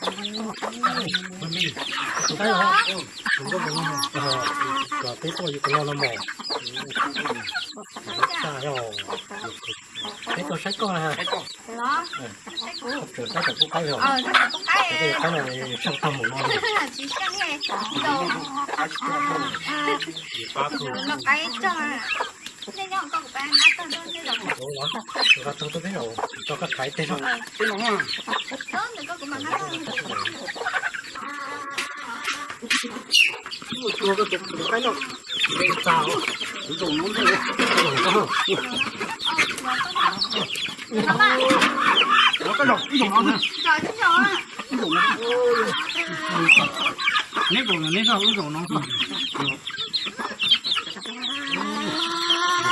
Peb tuaj yus tus no no mos. Peb tuaj saib koj na. Peb tuaj saib koj pub qaib os. Peb tuaj saib no saj tag mus no. Ua tau tuaj peb zaum, rau koj thaiv tej no. Neb zaum no, neb zaum ub zaum no.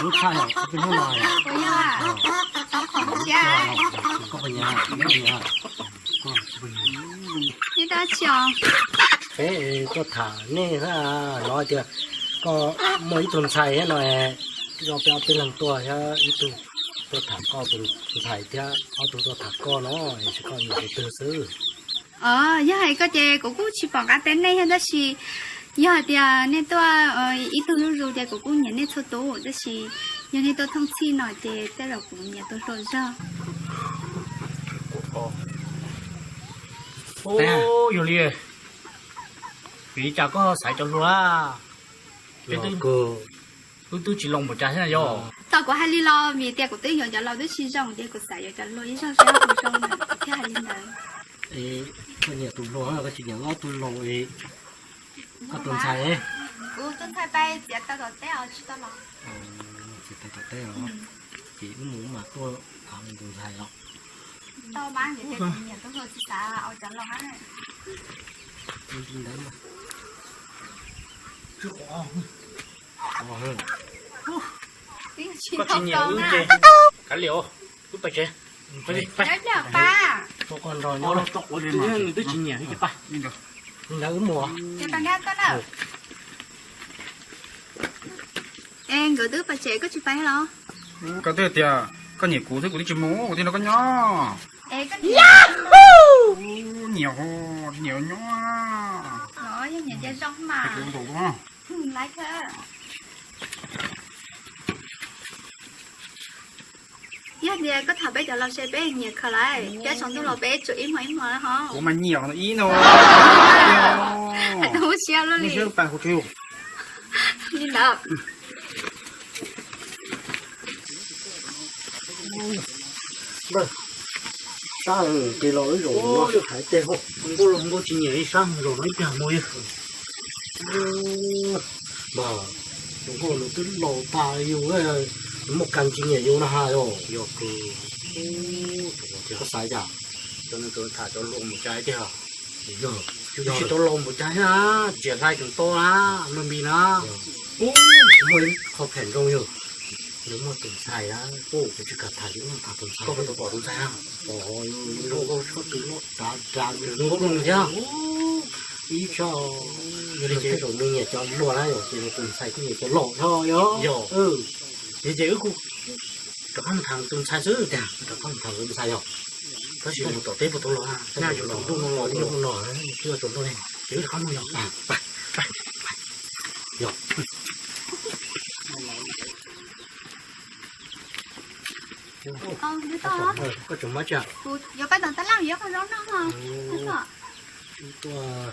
Lub tshaj yom, koj peb hnub no yom. Koj puas nyiam, neb puas nyiam? Peb tuaj tham nej thiab, no tias koj muaj ib tug ntxhais thiab no, twb peb ob peb leeg tuaj thiab, ib tug tuaj tham koj tus ntxhais thiab ob tug tuaj tham koj no, es koj nyiam tus twg xwb? Yog hais koj ces kuv kuj tsis pom nqa teb nej thiab, tab sis yog hais tias nej tuaj ib tug zuj zus ces kuv kuj nyiam nej txhua tus, tab sis yog nej tuaj thooj txhij no ces tej zaum kuv nyiam tus hluas zog. Yog li, vim li cas koj xaiv cov hluas? Wb twb tsis loo npaum cas thiab yog. Tau kuv hais li los vim tias kuv twb yuav cov laus twb tsis zoo ces kuv xav yuav cov hluas ib zaug seb tus zoo na, kuv thiaj hais li ntawd. Koj nyiam tus hluas koj tsis nyiam ob tug laus? Koj tus ntxhais, kuv tus ntxhais pais txiav taws tom teb os, tsis tau los. Txiav taws tom teb os, ces wb mus mas tuaj tham tus ntxhais os. Tau mas, nyiam tus hluas tsis xav ua cov laus. Koj tsis nyiam wb ces kav liam, wb pais tsev. Nws twb tsis nyiam wb ces pais. Ntawd wb mus. Es nkawd twb pais tsev koj tsis pais los? Koj twb tias koj nyiam kuv thiab kuv twb tsis mus, kuv thiaj nrog koj nyob. Nyiam, nyiam nyob. Yog nyiam ces zoo mas. Yog tias koj tham peb cov laus seb peb nyiam khaws lawm, thiab saum ntuj los peb tsuas ib hmos ib hmos ho. Kuv mas nyiam ib no. Hais tau siab luaj li. Li ntawd. Sab ces los wb zaum no hais tej ho. Nkauj los nkauj tsis nyiam ib sab zaum no ib pliag mus. Mas tus nkauj nws twb laus tas yus, nws muaj kas tsis nyiam yus na ha yog. Yog koj xav cas? Cov nws tham cov laus mus cas tiag. Yog tsis tau laus mus cas thiab, txiav hlais tseem tau na, Nuj Npis na. Muaj ib qho phem zoo yog nws muaj tus ntxhais na, kuv tsis kam tham, tham tus ntxhais. Koj puas tau pom tus ntxhais? Pom, nkauj nkauj tshaj tw loj dav dav, nkauj nkauj thiab. Ib tsob, yog li ces zaum nws nyiam cov hluas na yog, ces nws tus ntxhais kuj nyiam cov laus thiab yog. Yog, yog ces wb kuj rov qab mus tham tus ntxhais xwb tiag, rov qab mus tham tus ntxhais yog. Tab sis mus tom teb puas tau los, nyaj yuav tsaus ntuj no los, tsaus ntuj no, twb yuav tsaus ntuj ne, ces wb rov qab mus yog. Yog. Koj tseem muaj tsi? Kuv yuav paj tom tab laj yuav qhov zoo noj ho. Wb tuaj,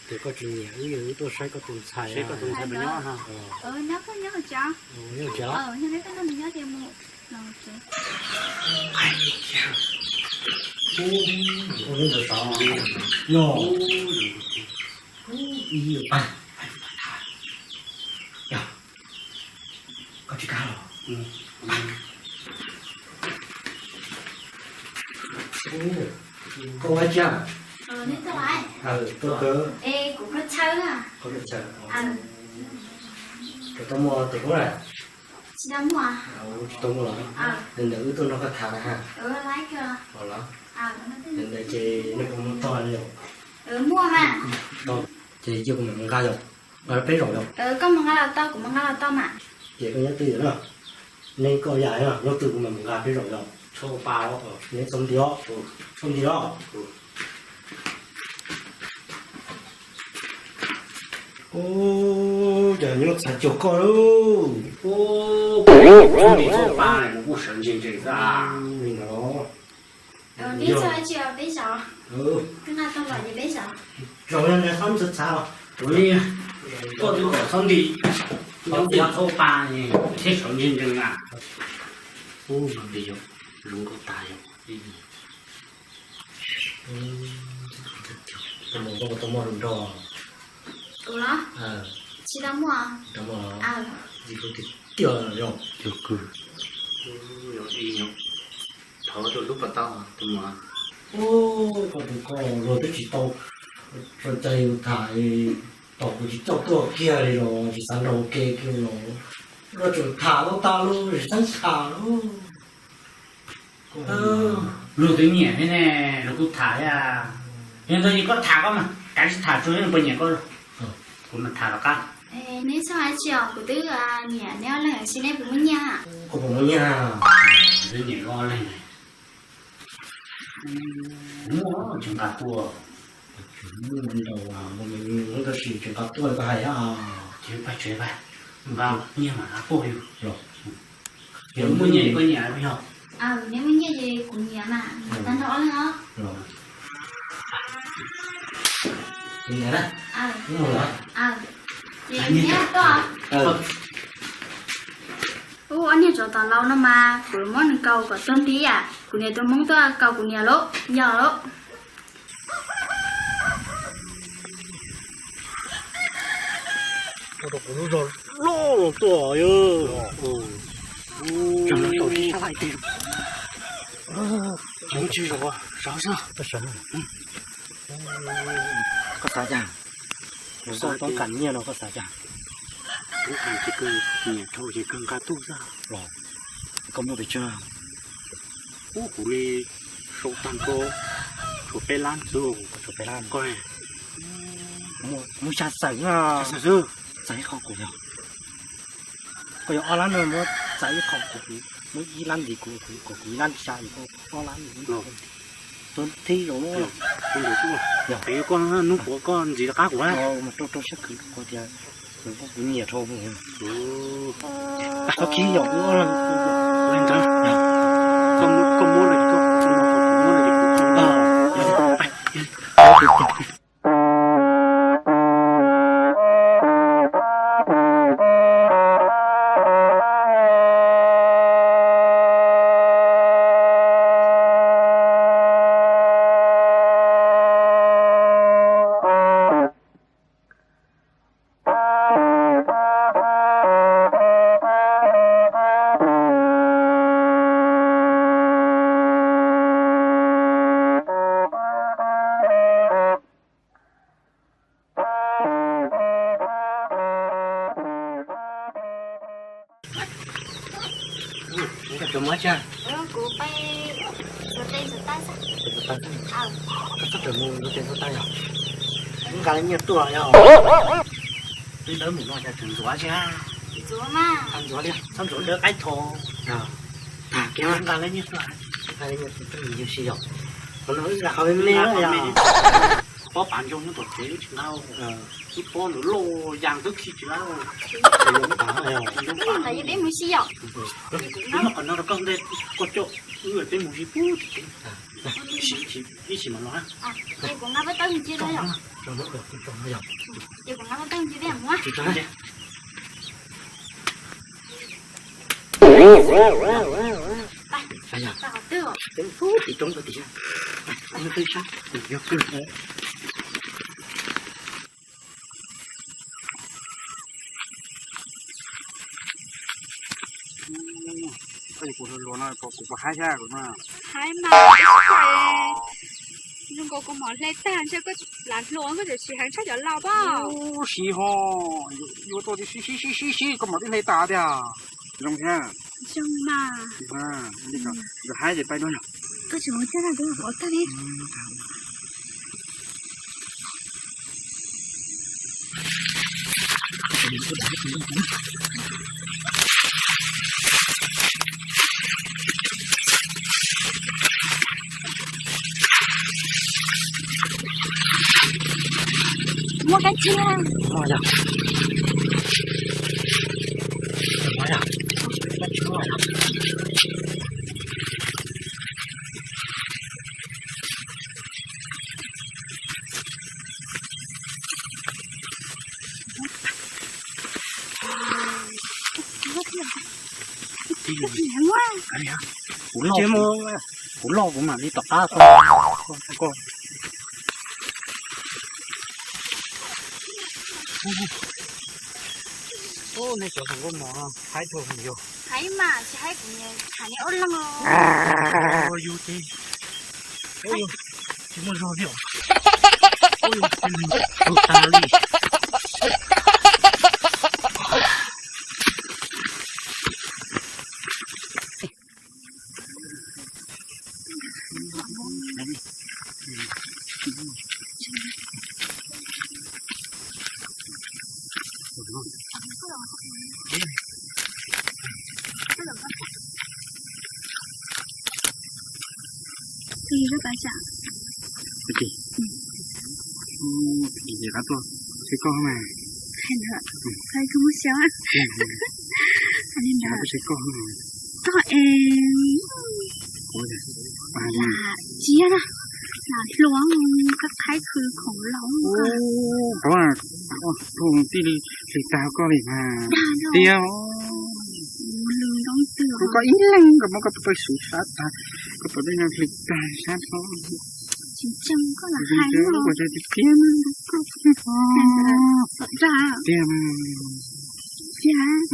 ces koj tsis nyiam wb, wb tuaj saib koj tus ntxhais. Saib koj tus ntxhais puas nyob ha. Nyob, koj nyob tsev. Nyob tsev los? Nyob, neb tuaj nrog nws nyob ces mus. Ua li ntawd xav no. Yog. Yog. Koj tsis kam los? Koj ua tsi? Tuaj kawg. Koj tsis tau muaj tus hlub lawm? Tsis tau muaj. Tsis tau muaj los? Ntawm wb tuaj nrog koj tham na ha. Los? Ntawm ces nej puas muaj tog li? Muaj mas. Ces cia kuv mam mus nqa yom. Nqa peb zaum yom. Koj mus nqa los tau, kuv mus nqa los tau mas. Ces koj nyob twj ywm na. Nej koj yam nyob twg kuv mam mus nqa peb zaum yom. Neb txhob nti os. Txhob nti os. Ub, cas nyob txhav cuag koj lauj. Ub, kuv txhob ntij txhob pa, kuv kuj sawv ntseg ntseg xwb. Li no. Neb txhob hais tsis, peb zaum. Twb nqa tau los ces peb zaum. Zaum no txhob ntxhov txhav os. Koj twb kom txhob ntij, txhob ntij txhob pa, thiaj sawv ntseg ntseg na. Ub, zoo nkauj tas yog. Tus muam, koj puas tau muaj hluas nraug? Kuv los? Tsis tau muaj. Tsis tau muaj los? Ntxim hlub tiag tiag yog. Yog kawg. Thov tus hlub puas tau tus muam. Ub, koj tus koj luag twb tsis tau, tsuas cais yus tham, tos kuv tsis coj tuaj kiag li los tsis xav nrog ua ke kiag los, luag tseem tham tau tas los tsis txeeb tham lauj. Luag twb nyiam thiab ne, luag kuj tham thiab. Yog ntawd ces koj tham koj mas, kav tsij tham tsuag, puas nyiam koj. Kuv mas tham los qab. Neb txhob hais tsis os, kuv twb nyiam neb ob leeg, tab sis neb puas muaj nyiaj? Koj puas muaj nyiaj? Kuv twb nyiam koj ob leeg. Muaj, tsis nqa tuaj. Muaj ntau, tab sis tsis nqa tuaj koj hais. Ces pab tsev pab, nqa nyiaj mas nqa tuaj yus. Yog muaj nyiaj koj nyiam yog? Neb muaj nyiaj ces kuv nyiam mas, tag nrho ob leeg os. Ces neb tuaj. Ub, ob niag tsov tom laus no mas kuv muab nws kaus kom tuag nti yam, kuv niam tus hmoob tuaj kaus kuv niam lauj, yog lauj. Ua rau kuv lub zog loj los tuaj yog. Tsis zaum, zaum xwb. Koj xav cas? Kuv xav tau kam nyiaj no koj xav cas? Kuv hais ces kawg, nyiam dhau ces kawg nqa tuaj xwb los. Koj muaj pes tsawg? Ub, kuv li sau tag nrho tshuav peb lab xwb. Tshuav peb lab. Koj muaj xya xeem na. Xya xeem xwb. Txais ib qho kuv yog. Koj yog ob lab no muab txais ib qho kuv, muab ib lab nti kuv, kuv ib lab xya, ob lab. Tuaj thib zaum. Yog koj hnub puav koj ntxiv rov qab kuv. Mas rau rau siab khwv kuv tias kuv nyiam dhau. Txhob khib yog. Koj muab, koj muab. Kuv pais ntxuav tes ntxuav taw xwb. Koj txhob rawm mus ntxuav tes ntxuav taw yog. Nqa nyiaj tuaj yog. Twb dawb mus no cas tseem ntxuav thiab. Ntxuav mas. Ntxuav li, txhob ntxuav dawb qaib tho. Tham kiag mas. Nqa nyiaj tuaj. Nqa nyiaj tuaj yus si yog. Qhov no wb nqa qhov me me. Pob pav ntsoog nyob tom tsev wb tsis nqa. Wb pob ntawd loj yas twb khi tsis lab. Ntawd yog peb mus si yom. Kuv nqa qhov no rau koj ntej, koj coj wb peb mus si pub tim tsev. Ib sim mam los na. Ces kuv nqa pob tawb mus cia yom. Ces kuv nqa pob tawb mus cia peb mus. Peb mus pub tim roob ko tim. Yog kawg. Koj yuav kuv hluas no, kuv puas haib thiab kuv no? Haib mas, zoo nkaus kuv mom hle tag ntshe koj lam hluas koj tseem siv heev tshaj cov laus pob. Ub, siv ho, yuav tau siv siv siv siv siv koj mom twb hle tas tiag. Zoo thiab. Zoo mas. Nkawd haib ces pais dua yog. Koj tseem ua tag na, twb qhov tag li. Muaj kab tsib. Muaj yog. Muaj yog. Kab tsib muaj yog. Kuv loj, kuv loj kuv mam li tom qab ko. Nej cov hluas nkauj no haib dhau yog. Haib mas tsis haib kuv niam tham niam ob leeg os. Yus ces tsis muaj zog li os. Tus tas li. Ua cas? Ua cas qab tuaj saib koj mas. Hais koj muaj xyov. Qab tuaj saib koj mas. Koj es lam tsiab na, lam hluas, koj qhaib khwv khoom laus. Koj tus tij li hlis tag koj li mas. Tiag. Kuv koj ib leeg koj muab koj pawg xwm sab tag, koj pawg dej no hlis tag sab tod. Tsis ntseeg koj lam hais no. Tiag mas. Tiag mas.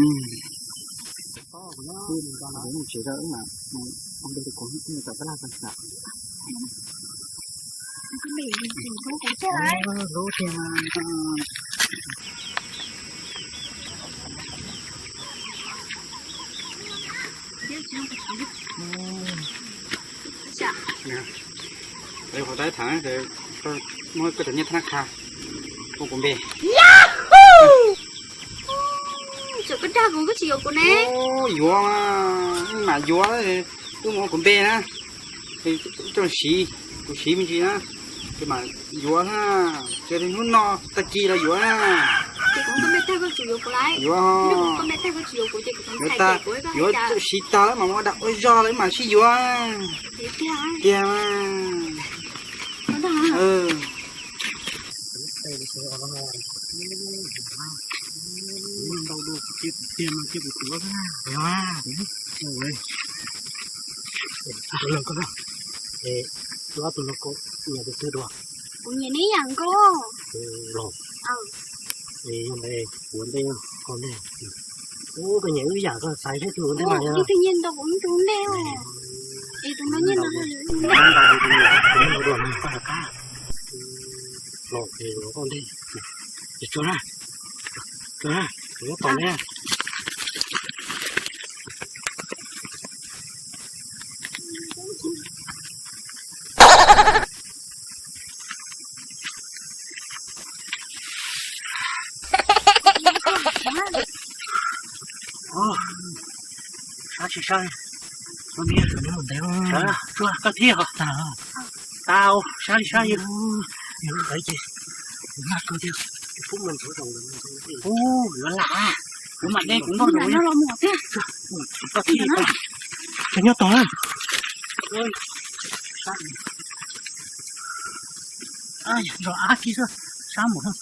Qhov tab tham, muab koj cov nyiaj thab nab kha ua kuv npe. Txawm koj dag kuv koj tsis yuav kuv ne. Yuav, mam yuav, wb mus ua kuv npe na. Coj siv, kuv siv me ntsis na, ces mam yuav na. Ces hnub no tag kis los yuav na. Yuav, yuav siv tag lawm mam ua dab ua zog lawm mam sib yuav. Tiag. Kuv nyiam neb yam nkaus. Los, kuv ua ntej, koj ua ntej. Ub, koj nyiam wb yam koj xaiv thiab tus ua ntej mas yog. Tus nyiam ntau kuv tus ntej. Es tus no nyiam ntau. Los, koj ua ntej. Ces tso na, tso na, kuv muab tos neb. Sab tsis sab, koj thiab os. Tau, sab li sab li. Ub, yuav lam, kuv mam de kuv noj rau. Koj thiab, koj nyob tod na. Zos av kiag xwb, sab mus.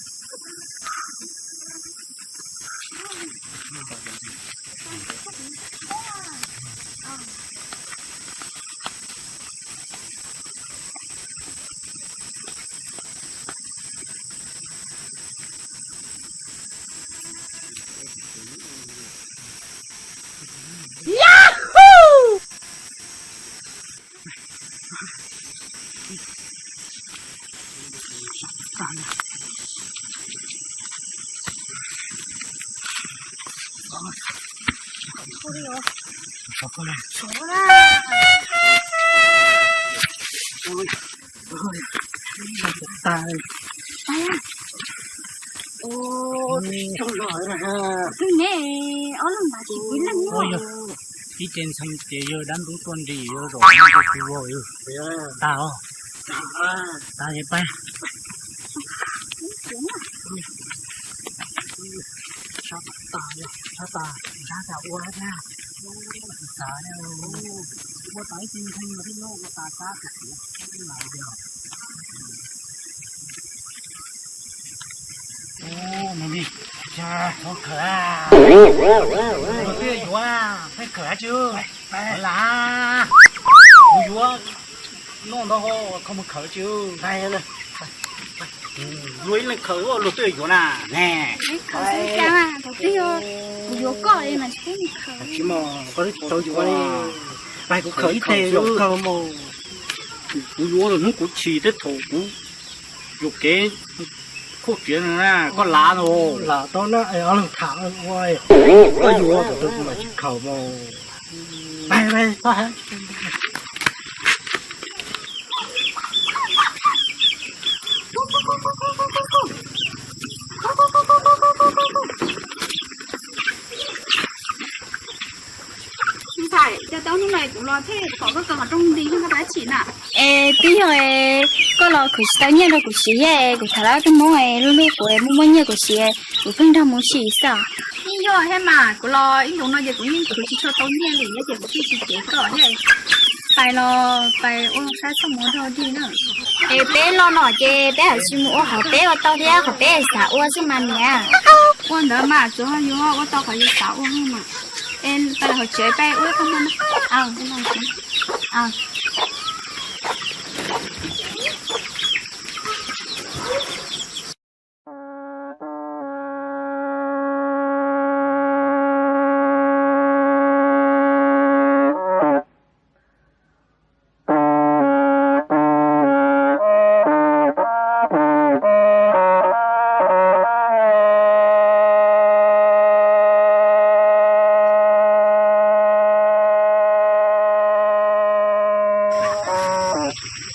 Ib ce ntxhee ces yawg dab ntub tuaj nti yuav zaum tus vauv. Tag os. Tag es pab. Tab tom nrhiav ua thiab, xav ua tau ib ce nqhis los thiab, ua tas sab tus xiav lawm yog. Ua li, khawm, luag twb yuav, peb khawm dab tsi? Lam, kuv yuav noj ntau hau, koj mus khawm dab tsi? Luag ib leeg khawm, luag twb yuav na ne. Khawm xwb cas, thaum twg yog kuv yuav koj mas tsis pub mus khawm. Tsis mas koj twb tsis tau yuav li. Pab kuv khawm ib teg zoo kawg mas. Kuv yuav los hnub kuv chim thiab thaum kuv yuam kev khuj tsiav no na, koj lav no. Lam tau na, ob leeg tham ua, koj yuav thaum twg kuv mam tsis khawm mas. Ntxhais, cas tau hnub no kuv los thiaj pom koj kaw qhov rooj nti, koj tab tsi na? Es twb yog koj los khwv tsis tau nyiaj rau kuv siv thiab, kuv tham lawv tus hmoob es lub lub kuv muaj muaj nyiaj kuv siv, kuv pheej nrog hmoob sim xwb. Yeej yog thiab mas, kuv los ib ntus no ces kuv yeej khwv tsis tshua tau nyiaj li thiab ces kuv thiaj tsis cev koj thiab. Pais los pais ua sab txoj mus rau dig na. Es peb los no ces peb hais tsis mus ua qhov peb ua tau thiab qhov peb xav ua xwb mas niam. Ua ntawd mas tsuas yog yus ua tau qhov yus xav ua mas. Es pais los hauv tsev peb ua ib qho mov na.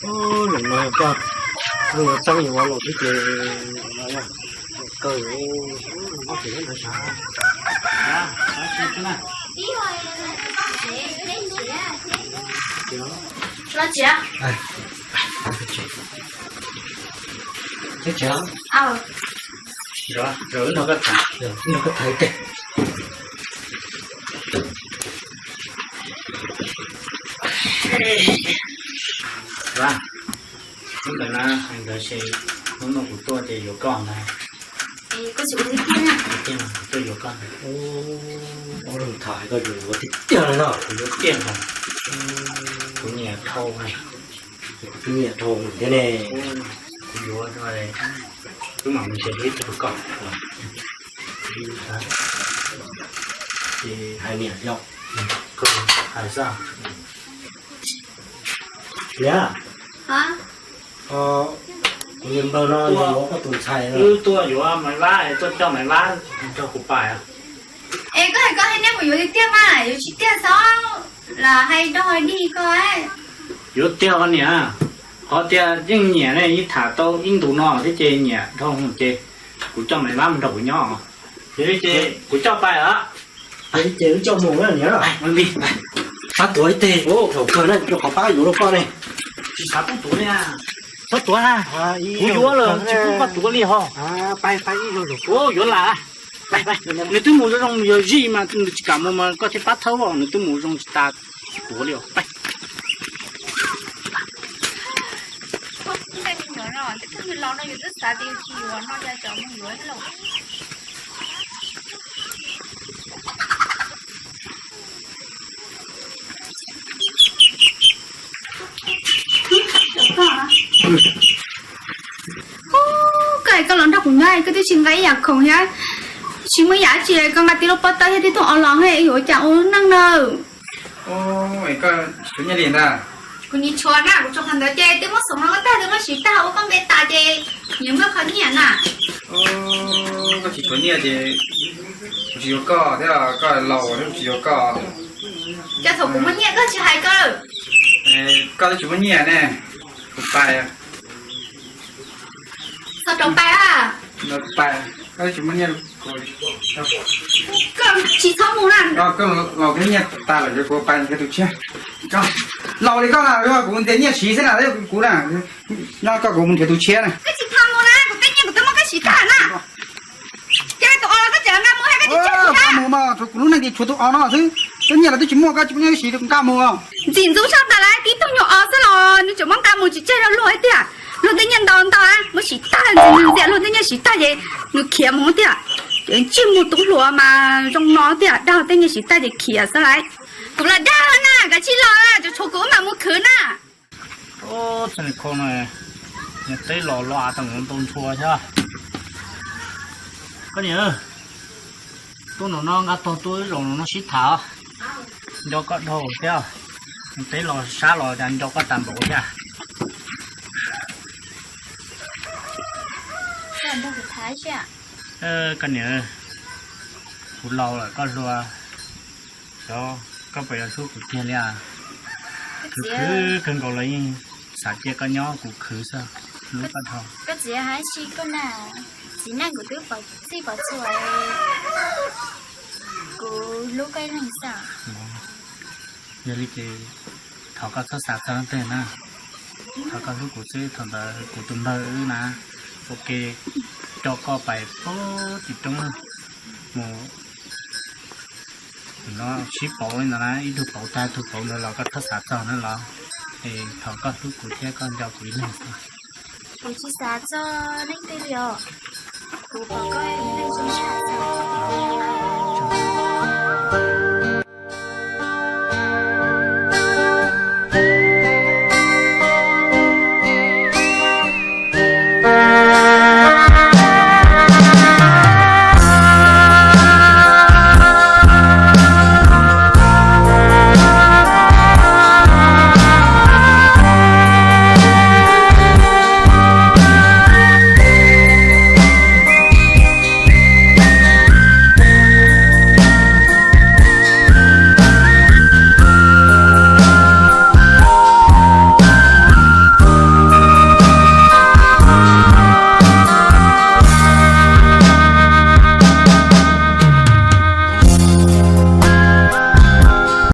Ub, lwm no koj, lwm no txeeb yuav los xwb ces no yog kawg, koj tseem ntawd sav. Los tsev. Tsev tsev. Zaum no koj tham, zaum no koj tham teg. Ntawd na, hais ntawd ces hnub no kuv tuaj ces yuav koj ntag. Koj tsis ua tiag tiag na? Tiag, kuv tuaj yuav koj. Ua lus tham koj yuav tiag tiag li no. Kuv yuav tiag ntag. Kuv nyiam dhau, kuv nyiam dhau thiab ne. Kuv yuav, wb mam mus nrhiav ib tug rau koj. Ces hais niam yom. Hais xwb. Niam, kuv niag npawg no yuav koj tus ntxhais, wb tuaj yuav Maiv Vab, tuaj coj Maiv Vab nrog kuv pais. Es koj hais koj hais nej mus yuav tiag tiag mas yuav tsis tiag xwb los hais dog hais dig koj. Yuav tiag os niam, qhov tias yeej nyiam ne, yeej tham tau ib ntus no thiab ces nyiam dhau ces kuv coj Maiv Vab mus nrog kuv nyob. Ces kuv coj pais os. Ces wb coj mus na niam. Pab tuav ib teg, thaum kawg na, rau qhov pab yuav rau koj ne. Tsis xav pub tuav li. Txhob tuav na. Kuv yuav lawm tsis pub koj tuav li ho. Yuav lam. Nws twb mus zoo zoo, yog zij mas nws tsis kam mus mas koj thiaj pab thawb os, nws twb mus zoo tsis tas, tsis tuav li os. Koj es koj los nrog kuv nyob koj twb tsis nqa ib yam khoom thiab, tsis muaj yam tsi, koj nqa tib lub pob tawb thiab tib tug o los, yuav ua cas ua neej na. Koj tsis tshuav nyiaj li ntag. Kuv nim tshuav na, kuv tshuav qhov ntawd ces twb muab xoom no koj tag, twb muab siv tag ua koj npe tas ces nyias muaj qhov nyiaj na. Koj tsis tshuav nyiaj ces kuv tsis yuav koj thiab, koj laus thiab kuv tsis yuav koj. Cas thaum kuv muaj nyiaj koj tsis hais koj? Koj twb tsis muaj nyiaj ne, kuv pais. Txhob rau pais a. Pais, koj twb tsis muaj nyiaj. Koj tsis txhob mus na. Koj los kuv nyiaj tas lawm, kuv pais nrhiav tus tshiab. Laus li koj na, kuv ntiav nyiaj siv xwb na, kuv na. Nyob koj, kuv mus nrhiav tus tshiab na. Koj tsis txhob mus na, kuv tej nyiaj kuv twb muab koj siv tag na. Ces tus o los koj tseem nqa mus hais koj tsis tshiab. Mas tshuav kuv lub neej ces tshuav tus os no xwb, tej nyiaj los twb tsis muaj, koj tsis muaj nyiaj siv nqa mus. Ntxim ntxub sab tas lawm, tib tug nyuam os xwb los nws tseem muab nqa mus tsis tseg rau luag thiab tiag. Luag tej nyiaj ntau ntau muab siv tag, ntxias luag tej nyiaj siv tag ces nws khiav mus tiag. Ces ntsej muag tub hluas mas zoo no tiag, dag tej nyiaj siv tag ces khiav xwb lauj. Kuv los dag na, kav tsij los, tseem tshuav kuv mam mus khwv na. Txhob li khau no, niam teb los lo av tau ntau ntshua thiab. Koj niam, tuaj no no nqa tog tuaj wb zaum no no sib tham, nco koj dhau thiab. Niam teb los sab los cas nco koj tas npaum thiab. Koj niam, kuv laus lawm koj hluas, xyov koj puas yuav hlub kuv tiag li. Kuv khwv kawg nkaus los yeej xav cia koj nyob, kuv khwv xwb, hlub koj dhau. Koj txiv hais tsis koj na, txiv neej kuv twb pom txij pom txhua, kuv hlub koj ib leeg xwb. Yog li ces thov koj txhob xav txog leej twg na, thov koj hlub kuv xwb. Thaum ntawd kuv tus npawg wb na, ua ke coj koj pais pem tim roob mus, no sib pauv li ntawd na, ib tug pauv tag ib tug pauv ntawd los koj txhob xav txog na los. Es thov koj hlub kuv thiab koj nco kuv ib leeg xwb. Kuv tsis xav txog leej twg li os, kuv pom koj ib leeg zoo tshaj.